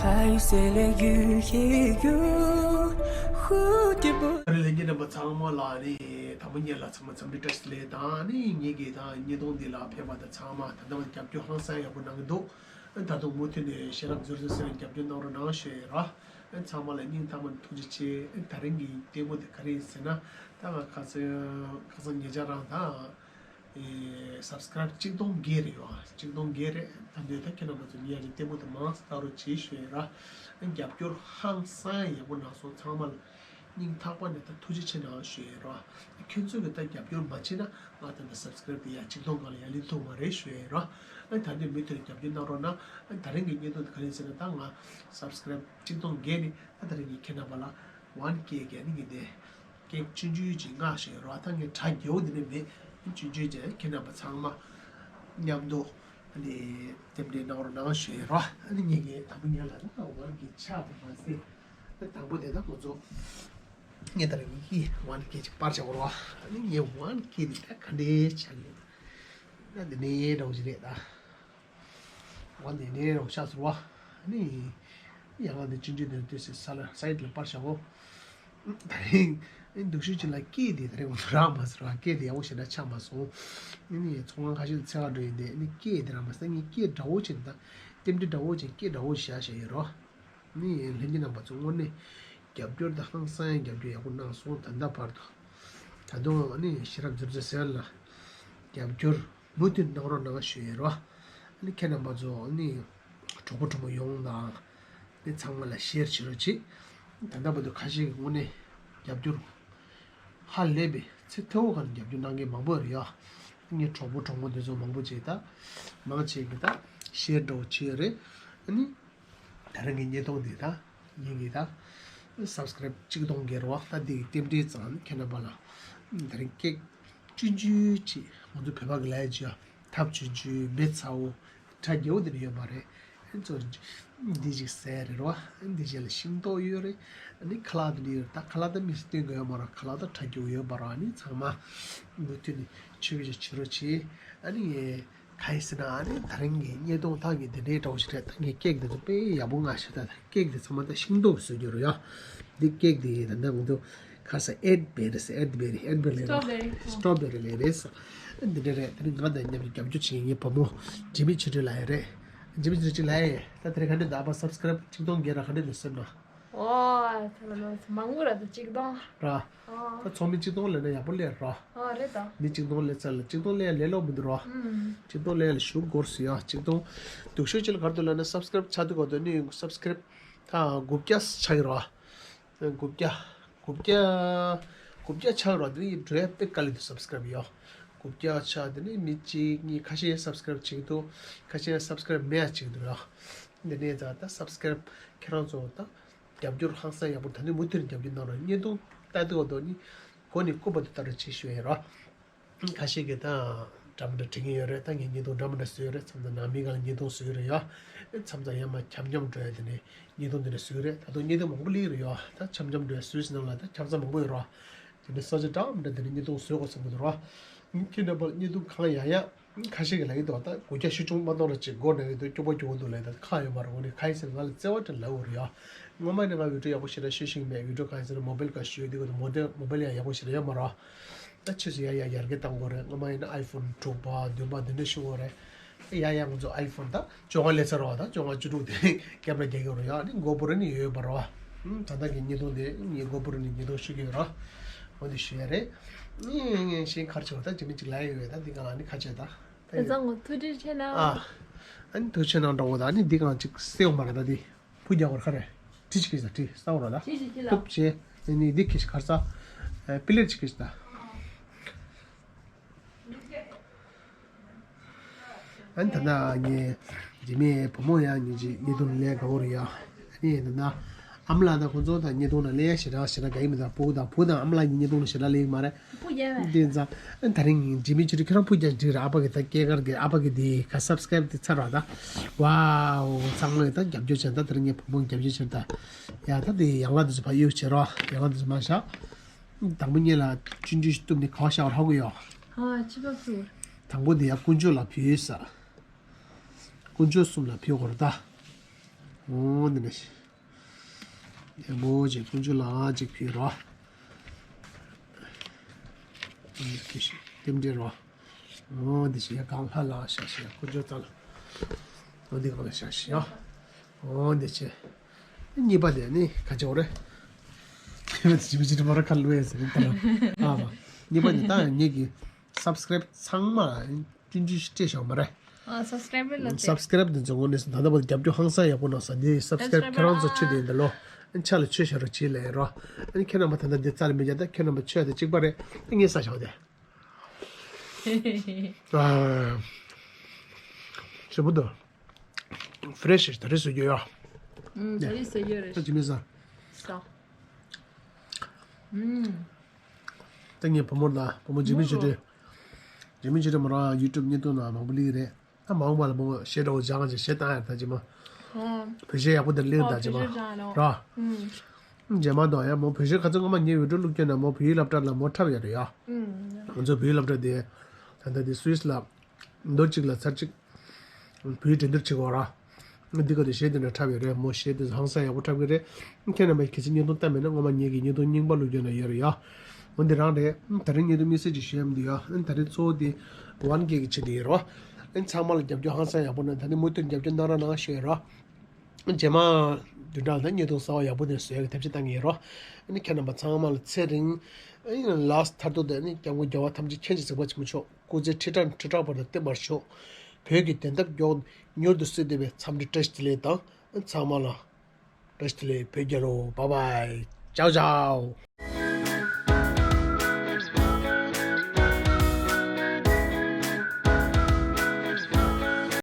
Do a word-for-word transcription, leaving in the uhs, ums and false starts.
还有谁来遇也有蝴蝶不 རེད། ལྷན་རྒྱས་རྣམ་པ་ཚང་མ་ལ་ནི་དང་པོ་ཉིད་ལ་ཚང་མ་འཚམས་འདྲི་བཀྲ་ཤིས་བདེ་ལེགས་དང་ནི་ངེད་ཀྱི་དང་བརྙན་ཐུང་འདི་ལ་ཕེབས་པ་དང་ཚང་མ་ད་ལྟ་བར་རྒྱབ་སྐྱོར་ཧང་སང་ཡག་པོ་གནང་གི་འདུག་ད་དུང་མུ་མཐུད་ནས་ཤེས་རབ་མཛོད་བཟོ་ཟེར་རྒྱབ་སྐྱོར་གནང་རོགས་གནང་ཞུ་ཡས་ར། ཚང་མ་ལ་སྙིང་ཐག་པ་ནས་ཐུགས་རྗེ་ཆེ། ད་རིང་གི་ལྟད་མོ་དེ་ག་རེ་ཡིན་ཟེར་ན། ད་ང་ཁ་སང་ཁ་སང་ཉེ་ཆར་རང་དང་ཨེ་སབ་སི་ཀ་རའིབ་གཅིག་སྟོང་བརྒལ་རེད་ཡོད། གཅིག་སྟོང་བརྒལ་རེད། ད་འདོད་ད་ཁྱེད་རྣམ་པ་ཚོ་ངའི་ཡ་གི་ལྟད་མོ་དེ་མང་ཙམ་ལྟ་རོགས་བྱེད་ཞུ་ཡས་ར། རྒྱབ་སྐྱོར་ཧང་སང་ཡག་པོ་གནང་སོང་། ཚང་མ་ལ་སྙིང་ཐག་པ་ནས་ད་ཐུགས་རྗེ་ཆེ་གནང་ཞུ་ཡས་ར། ཁྱོད་ཚོས་གི་ད་རྒྱབ་སྐྱོར་མ་བྱེད་ན་ང་ད་ད་སབ་སི་ཀ་རའིབ་དེ་ཡ་གཅིག་སྟོང་སྒང་ལ་ཡ་སླེབས་ཐུབ་མ་རེད་ཞུ་ཡས་ར། ད་འདོད་མུ་མཐུད་རྒྱབ་སྐྱོར་གནང་རོགས་གནང་། ད་རིང་གི་བརྙན་ཐུང་དེ་ག་རེ་ཡིན་ཟེར་ན། ད་ང་སབ་སི་ཀ་རའིབ་གཅིག་སྟོང་བརྒལ་ནས་ད་ད་རིང་གི་ཁྱེད་རྣམ་པ་ལ་ཝན་ཀེ་གི་ཨ་ནི་གི་དེ་ཀེག་ཆུང་ཆུང་ཅིག་མངགས་ཞུ་ཡས་ར། ད་ངས་གྲ་རྒྱས་པོ་དེ་ནས་མེད། ཆུང་ཆུང་ཅིག་ཁྱེད་རྣམ་པ་ཚང་མ་མཉམ་དུ་ཨ་ནི་རྟེན་འབྲེལ་གནང་རོགས་གནང་ཞུ་ཡས་ར། ཨ་ནི་ངས་ངས་དང་པོ་ཉིད་ལ་ད་ཝན་ཀེ་ཆགས་པ་མ་ཟད། ད་དང་པོ་དེ་ད་ཁོ་ཚོ་ངས་ད་རིང་གི་ཝན་ཀེ་ཅིག་སྤར་བྱ་བ་ར། ཨ་ནི་ངས་ཝན་ཀེ་དེ་ད་ག་འདྲས་ཆགས་ཡོད་ན། འདི་ནས་འདྲ་བོ་ཞིག་རེད་ད། འོ་འདི་ནས་རོགས་ཤག་ཟེར་བ། ཨ་ནི་ཡང་ང་འདི་ཅི་འདྲ་འདི་འདྲ་ཟེར་ས་ལ་སའིད་ལ་སྤར་བྱའོ། ད་རིང་ཨ་ནི་འདུག་ཤུལ་ཅིག་ལ་སྐད་དེ་ད་རིང་ང་ཚོ་རག་མ་སོང་། སྐད་དེ་ཡག་པོ་ཞེ་དྲག་ཆགས་མ་སོང་། ཨ་ནི་ཚོང་ཁང་ཁ་ཤས་ལ་འཚོལ་ག་འགྲོ་ཡིན་ཏེ། ཨ་ནི་སྐད་དེ་རག་མ་སོང་། ངས་སྐད་འདྲ་བོ་ཅིག་ད་རྟེན་འབྲེལ་འདྲ་བོ་ཅིག་སྐད་འདྲ་བོ་ཞིག་བཞག་བཞག་ཡོད་རོ། ནི་ལྷན་རྒྱས་རྣམ་པ་ཚོ་དངོས་གནས་རྒྱབ་སྐྱོར་དང་ཧང་སང་ཡང་རྒྱབ་སྐྱོར་ཡག་པོ་གནང་སོང་། ད་ལྟ་བར་དུ། ད་དུང་ནི་ཤེས་རབ་མཛེས་མཛེས་ཟེར་ལ་རྒྱབ་སྐྱོར་མུ་མཐུད་གནང་རོགས་གནང་ཞུ་ཡས་རོ། ནི་ཁྱེད་རྣམ་པ་ཚོ་ནི་གྲོགས་པོ་གྲོགས་མོ་ཡོངས་དང་ནི་ཚང་མ་ལ་ཤེར་བྱེད་རོགས་གྱིས། ད་ལྟ་བར་དུ་ཁ་ཤས་ཀྱིས་དངོས་གནས་རྒྱབ་སྐྱོར་ཧ་ལས་པའི་ཚད་མཐོ་བོ་གང་རྒྱབ་སྐྱོར་གནང་མཁན་མང་པོ་རེད་ཡ། ངའི་གྲོགས་པོ་གྲོགས་མོ་དེ་ཚོ་མང་པོ་ཅིག་ད་མང་ཆེ་གིས་ད་ཤེར་འདྲ་བོ་བྱས་ཡོད་རེད། ཨ་ནི། ད་རིང་གི་བརྙན་ཐུང་འདི་དང་ངེད་ཀྱི་ད་སབ་སི་ཀ་རའིབ་གཅིག་སྟོང་བརྒལ་བ། ད་འདི་གི་རྟེན་འབྲེལ་ཙང་ཁྱེད་རྣམ་པ་ལ་ད་རིང་ཀེག་ཆུང་ཆུང་ཅིག་ང་ཚོ་བོད་པ་གི་ལ་ཡ་ཅིག་ཡ་ཐབ་ཆུང་ཆུང་མེ་ཚ་བོ་གྲ་རྒྱས་པོ་འདི་འདྲ་ཡོད་མ་རེད། ཨ་ནི་ཚོ་འདི་ཅིག་ཟས་རེད་རོ། ཨ་ནི་འདི་ཅིག་ལ་ཤིང་ཏོག་ཡོད་རེད། ཨ་ནི་ཁ་ལག་འདི་འདྲ་ཡོད་རེད། ད་ཁ་ལག་ད་མི་སྟོན་དགོས་ཡོད་མ་རེད། ཁ་ལག་ད་གྲ་རྒྱས་པོ་ཡོད་མ་རེད། ཨ་ནི་ཚང་མ་མུ་མཐུད་ནས་ཆོས་ཀྱི་བྱེད་རོགས་བྱེད། ཨ་ནི། ག་ཡིན་ཟེར་ན། ཨ་ནི་ད་རིང་གི་བརྙན་ཐུང་ཐོག་གི་འདི་འདྲའི་འདྲ་བོ་ཞིག་རེད། ད་ངས་ཀེག་འདི་ཚོ་དཔེ་ཡག་པོ་མངགས་ཤག་ད་ཀེག་འདི་ཚང་མ་ད་ཤིང་ཏོག་བཟོས་རྒྱུ་རེད་ཡ། འདི་ཀེག་འདི་ད་ལྟ་ང་ཚོ་ཁ་ས་ཨེར་ཐི་བེ་རི་ཟེར། ཨེར་ཐི་བེ་རི། ཨེར་ཐི་བེ་རི་ལབ་ར། སི་ཊོ་བེ་རི་ལབ་རེད་ཟེར། འདི་འདྲ་རེད། ད་ནི་ང་དང་མཉམ་དུ་རྒྱབ་སྐྱོར་བྱེད་མཁན་ངའི་བུ་མོ་ཇི་མི་ཆོས་སྒྲོན་ལགས་རེད། ཇི་མི་ཆོས་སྒྲོན་ལགས། ད་དེ་རིང་ག་འདྲ་འདུག་ཨ་ཕ་སབ་སི་ཀ་རའིབ་གཅིག་སྟོང་བརྒལ་ར། ག་འདྲ་འདུག་སེམས་ནང་། ཨོ། ཚ་ལ་ལོ་མང་པོ་ར། ད་གཅིག་སྟོང་། ར། ཨོ། ད་ཚོགས་མི་གཅིག་སྟོང་སླེབས་ན་ཡག་པོ་སླེབས་ར། ཨོ་རེད་ད། མི་གཅིག་སྟོང་སླེབས་ཚར་ལ། གཅིག་སྟོང་སླེབས་ཡ་ལས་སླ་པོ་མི་འདུག་ར། ཨུམ། གཅིག་སྟོང་སླེབས་ཡ་ལ་ཞེ་པོ་འགོར་སོང་ཡ། གཅིག་སྟོང་། སྡུག་ཤོས་ཅིག་ལ་ག་རེ་འདུག་ལབ་ན་སབ་སི་ཀ་རའིབ་ཆག་དུས་སྐབས་དུ་ནི་སབ་སི་ཀ་རའིབ་ད་དགུ་བརྒྱ་ཆག་གི་ར། དགུ་བརྒྱ། དགུ་བརྒྱ། དགུ་བརྒྱ་ཆག་ར། དེ་ནི་འགྲོ་ཡ་དཔེ་དཀའ་ལས་འདུག་སབ་སི་ཀ་རའིབ་ཡ། དགུ་བརྒྱ་ཆག་དེ་ནི་མི་གཅིག་གཉིས་ཁ་ཤས་སབ་སི་ཀ་རའིབ་བྱེད་ཀྱི་འདུག་ཁ་ཤས་སབ་སི་ཀ་རའིབ་མེད་ཡ་བྱེད་ཀྱི་འདུག་ཡ། འདི་ནས་ད་ད་སབ་སི་ཀ་རའིབ་ཁྱེད་རང་ཚོ་ད་རྒྱབ་སྐྱོར་ཧང་སང་ཡག་པོ་ད་ནི་མུ་མཐུད་རྒྱབ་སྐྱོར་གནང་རོགས། བརྙན་ཐུང་ལྟ་དུས་འོ་དོ་ནི་མགོ་ནས་རྐུབ་བར་དུ་ལྟ་རོགས་བྱེད་ཞུ་ཡ་ཡིན་ར། ཁ་ཤས་ཀྱིས་ད་འདྲ་མི་འདྲ་དྲན་གྱི་ཡོད་རེད། ད་ངས་བརྙན་ཐུང་འདྲ་མི་འདྲ་བཟོས་ཡོད་རེད། མཚམས་མཚམས་ནང་མི་སྒང་ལ་བརྙན་ཐུང་བཟོས་ཡོད་རེད་ཡ། མཚམས་མཚམས་ཡར་མར་འཁྱམ་འཁྱམ་འགྲོ་ཡ་དེ་ནས་བརྙན་ཐུང་དེ་འདྲ་བཟོས་ཡོད་རེད། ད་དུང་བརྙན་ཐུང་མང་པོ་སླེབས་ཀྱི་རེད་ཡ། ད་འཁྱམ་འཁྱམ་འགྲོ་ཡ་བཟོས་ཟིན་ནང་ལ་ད་ཁྱམ་ཚང་མང་པོ་ཡོད་ར། དེ་འདྲ་ས་ཆ་འདྲ་མི་འདྲ་དེ་འདྲ་བརྙན་ཐུང་བཟོས་དགོས་བསམ་གྱི་འདུག་ར། ཁྱེད་རྣམ་པ་བརྙན་ཐུང་གང་ཡག་ཡག་ཁ་ཤས་ཀྱིས་ལབ་ཀྱི་འདུག་ད་སྒོ་རྒྱག་ཤུགས་ཆུང་མ་གཏོང་ར། ཅིག་སྒོ་ནང་གི་འདུག་སྐྱོ་པོ་སྐྱོ་པོ་འདུག་ལབ། ད་ཁག་ཡོད་མ་རེད། འོ་ནི་ག་ཡིན་ཟེར་ན་ང་ལ་བརྩེ་བ་དེ་ལབ་དགོས་རེད་ཡ། སྔོན་མ་ནས་ང་བི་ཌི་ཡོ་ཡག་པོ་ཞེ་དྲག་ཤོད་ཤེས་ཀྱི་མེད། བི་ཌི་ཡོ་གང་ཡིན་ཟེར་ན་མོ་བེལ་ག་ཤོད་དེ་གོ། མོ་བེལ་ཡང་ཡག་པོ་ཞེ་དྲག་ཡོད་མ་རེད། ད་ཕྱིས་སུ་ཡར་ཡར་ཡར་རྒྱས་གཏང་དགོས་རེད། སྔོན་མ་ཡིན་ན་ཨའི་ཕོན་དྲུག་པ་བདུན་པ་འདི་འདྲ་ཤོད་དགོས་རེད། ཡར་ཡར་ང་ཚོ་ཨའི་ཕོན་ད་བཅོ་ལྔ་སླེབས་ཚར་བ། ད་བཅོ་ལྔ་བཅུ་དྲུག་དེ་རྒྱབ་ལ་རྒྱག་གི་རེད་ཡ། ནི་མགོ་བོར་ནི་ཡོད་པ་རེད་བ། ད་ལྟ་གི་བརྙན་ཐུང་དེ་ངས་མགོ་བོར་ནི་བརྙན་ཐུང་ཞུ་གི་ཡོད་ར། འོ་འདི་ཞུ་ཡ་རེད། ངས་ངས་ཤིང་ཁར་ཆེ་བ་ད་ཇི་མི་ཅིག་ལ་ཡོད་ཡོད། ད་འདི་ག་ལ་ནི་ཁ་ཆེ་ད། ད་ཡོད། ཚང་མ་ཐུགས་རྗེ་ཆེ་གནང་། ཨ། ཨ་ནི་ཐུགས་རྗེ་ཆེ་གནང་འདྲ་བོ་ད། ནི་འདི་གང་ཅིག་སེ་བ་མ་རེད་ད་འདི། ཕུ་རྒྱག་བར་ཁ་རེ། གྲི་ཅིག་གིས་ས་གྲི་ས་འོ་ར་ད། གྲི་ཅིག་གིས་ལ། ཐུབ་ཆེ། ཨ་ནི་འདི་ཁེ་ཤི་ཁར་ས། ཨ། པི་ལེར་ཅིག་གིས་ད། ཨ་ནི་ད་ལྟ་ངས་རྗེས་མའི་བུ་མོ་ཡང་ཉིན་གཅིག་བརྙན་ཐུང་ལས་དགའ་བོ་རེད་ཡ། ཨ་ནི་ད་ལྟ་ཨ་མ་ལགས་དང་ཁོང་ཚོ་དང་བརྙན་ཐུང་ནང་ལས་ཞེ་དྲག་ཞེ་དྲག་དགའ་ཡི་མི་འདུག་བུ་དང་བུ་དང་ཨ་མ་ལགས་ཀྱི་བརྙན་ཐུང་ནང་ཞེ་དྲག་ལས་ཡི་མ་རེད། ཕུ་རྒྱག་པས། དེ་ཙང་ཨ་ད་རིང་ཇི་མི་ཆུ་ཁྱེད་རང་ཕུ་རྒྱག་འགྲིག་རེད། ཨ་ཕ་གི་ད་སྐྱེས་སྐར་གི་ཨ་ཕ་གི་དེ་ག་སབ་སི་ཀ་རའིབ་དེ་ཚར་བ་ད། ཝའོ། ཚང་མས་ད་རྒྱབ་སྐྱོར་བྱས། ད་ད་རིང་ངའི་བུ་མོ་རྒྱབ་སྐྱོར་བྱས་ད། ཡ་ད་དེ་ཡང་ལ་དེ་ཚོ་ཕ་གཡུག་བྱེད་རོགས། ཡང་ལ་དེ་ཚོ་མ་བཞག་དང་པོ་ཉིད་ལ་ཆུང་ཆུང་ཞིག་གཏུབ་ནས་ག་བ་བཞག་རོགས་གི་ཡོ། ཨ་ཕྱི་པ་ཕུ། དང་པོ་དེ་ཡ་དཀོན་མཆོག་ལ་ཕུལ་ས། དཀོན་མཆོག་གསུམ་ལ་ཕུལ་དགོས་རེད་ད། འོ་འདི་ནས་ཡག་པོ་ཅིག་ཀུན་སྤྱོད་ལ་ཅིག་ཕུལ་རོགས། རྟེན་འབྲེལ་རོགས། འོ་འདི་ཞིག་ཡ་གང་ལྷ་ལ་ཤ་ཤི་ཡ་ཀུན་སྤྱོད་ཙལ། འོ་འདི་གང་ལ་ཤ་ཤི་ཡ། འོ་འདི་ཆེ། གཉིས་པ་དེ་ནི་ཁ་ཆེ་བ་རེད། ཇི་མི་ཇི་རི་མ་ར་ཁ་ལུ་ཡ་ཟེར་ནི་ད་ར། ཨ་བ། གཉིས་པ་དེ་ད་ངེད་ཀྱི་སབ་སི་ཀ་རེབ་ཚང་མ་ཅུན་ཅུན་ཞིག་སྤྲད་ཤོག་མ་རེད། ཨ་སབ་སི་ཀ་རེབ་ལ་སྟེ། སབ་སི་ཀ་རེབ་དེ་ཚོ་ངོ་ནས་ད་ལྟ་བར་རྒྱབ་སྐྱོར་ཧང་སང་ཡག་པོ་གནང་སོང་། འདི་སབ་སི་ཀ་རེབ་ཁྱེད་རང་ཚོ་ཆུ་དེ་ཡིན་ད་ལོ། ཨ་ཆ་ལ་ཆོས་བྱ་རོགས་བྱེད་ལས་རོགས། ཨ་ཁྱེད་རྣམ་པ་ད་ལྟ་འདི་རྩ་ལ་མི་རྒྱག་ད་ཁྱེད་རྣམ་པ་ཆོས་དེ་གཅིག་པ་རེད། ཨ་ངས་ས་ཞང་དེ། ཞེ་པོ་འདུག་ཕི་རེ་ཤི་ད་རེས་བཟོ་རྒྱུ་ཡོད། ཨུམ་ད་རེས་བཟོ་རྒྱུ་རེད། ད་ཅི་མི་ཟ། ས། ཨུམ། ད་ངའི་བུ་མོ་ལ་བུ་མོ་ཇི་མི་ཇི་རེད། ཇི་མི་ཇི་རེད་མོ་རང་ཡུ་ཊུབ་བརྙན་ཐུང་ནང་མང་པོ་སླེབས་རེད། ད་མ་འོངས་པ་ལ་མོ་གཞས་འདྲ་བོ་སྦྱང་བྱས་གཞས་བཏང་ཡ་ད་ཅི་མ། ཨོ། བོད་གཞས་ཡག་པོ་དེ་གླེང་ད་ཅི་མ། ཨོ་བོད་གཞས་སྦྱང་ཡ་ནོ། ར། ཨུམ། རྗེས་མ་དང་ཡང་མོ་བོད་གཞས་ཁ་ཚོན་སྔོན་མ་ངའི་བི་ཌིའོ་བླུགས་སྐྱོན་ན་མོ་བོད་ཡིག་སློབ་གྲྭ་ལ་མོ་འཁྲབ་ཡ་རེད་ཡ། ཨུམ། ང་ཚོ་བོད་ཡིག་སློབ་གྲྭ་དེ། ད་ལྟ་དེ་སུད་སི་ལ། མདོ་གཅིག་ལ་ཚར་གཅིག་བོད་ཡིག་འགྲན་བསྡུར་བྱེད་དགོས་ར། ང་འདི་ག་དུ་གཞས་དེ་འདྲ་འཁྲབ་ཡོད་རེད། མོ་གཞས་དེ་ཧང་སང་ཡག་པོ་འཁྲབ་གི་རེད། ཁྱེད་རྣམ་པས་གལ་སྲིད་བརྙན་ཐུང་བལྟ་མེད་ན་སྔོན་མ་ངེད་ཀྱི་བརྙན་ཐུང་རྙིང་པ་བླུགས་རྒྱུ་ན་ཡོད་རེད་ཡ། འོ་འདི་རང་རེད། ད་རིང་བརྙན་ཐུང་དམིགས་བསལ་ཅིག་ཞུ་ཡ་མི་འདུག་ཡ། ད་རིང་གཙོ་བོ་དེ་ཝན་ཀེ་གི་ཆེད་དུ་ཡིན་རོ། ཚང་མ་ལ་རྒྱབ་སྐྱོར་ཧང་སང་ཡག་པོ་གནང་། ད་ནི་མུ་མཐུད་རྒྱབ་སྐྱོར་གནང་ར་གནང་ཞུ་ཡ་རོ། རྗེས་མ་བདུན་ཕྲག་ལ་བརྙན་ཐུང་གསར་བ་ཡག་པོ་དེ་བཟོ་ཡག་གི་ཐབས་ཤེས་བཏང་གི་ཡིན་རོ། ཨ་ནི་ཁྱེད་རྣམ་པ་ཚང་མ་ལ་ཚེ་རིང་། ཨ་ནི་ལ་སྟག་མཐར་ཐུག་དེ་ནི་སྐྱབས་མགོན་རྒྱལ་བ་ཐམས་ཅད་མཁྱེན་ཅིང་གཟིགས་པ་ཆེན་པོ་མཆོག་སྐུ་ཚེ་ཁྲི་ཕྲག་ཁྲི་ཕྲག་བར་དུ་བརྟན་པར་ཤོག་བོད་ཀྱི་བདེན་མཐའ་མགྱོགས་མྱུར་དུ་གསལ་ཐུབ་པའི་འཚམས་འདྲི་བཀྲ་ཤིས་བདེ་ལེགས་དང་། ཚང་མ་ལ་བཀྲ་ཤིས་བདེ་ལེགས། བོད་རྒྱལ་ལོ། བཱའི་བཱའི། ཅའོ་ཅའོ།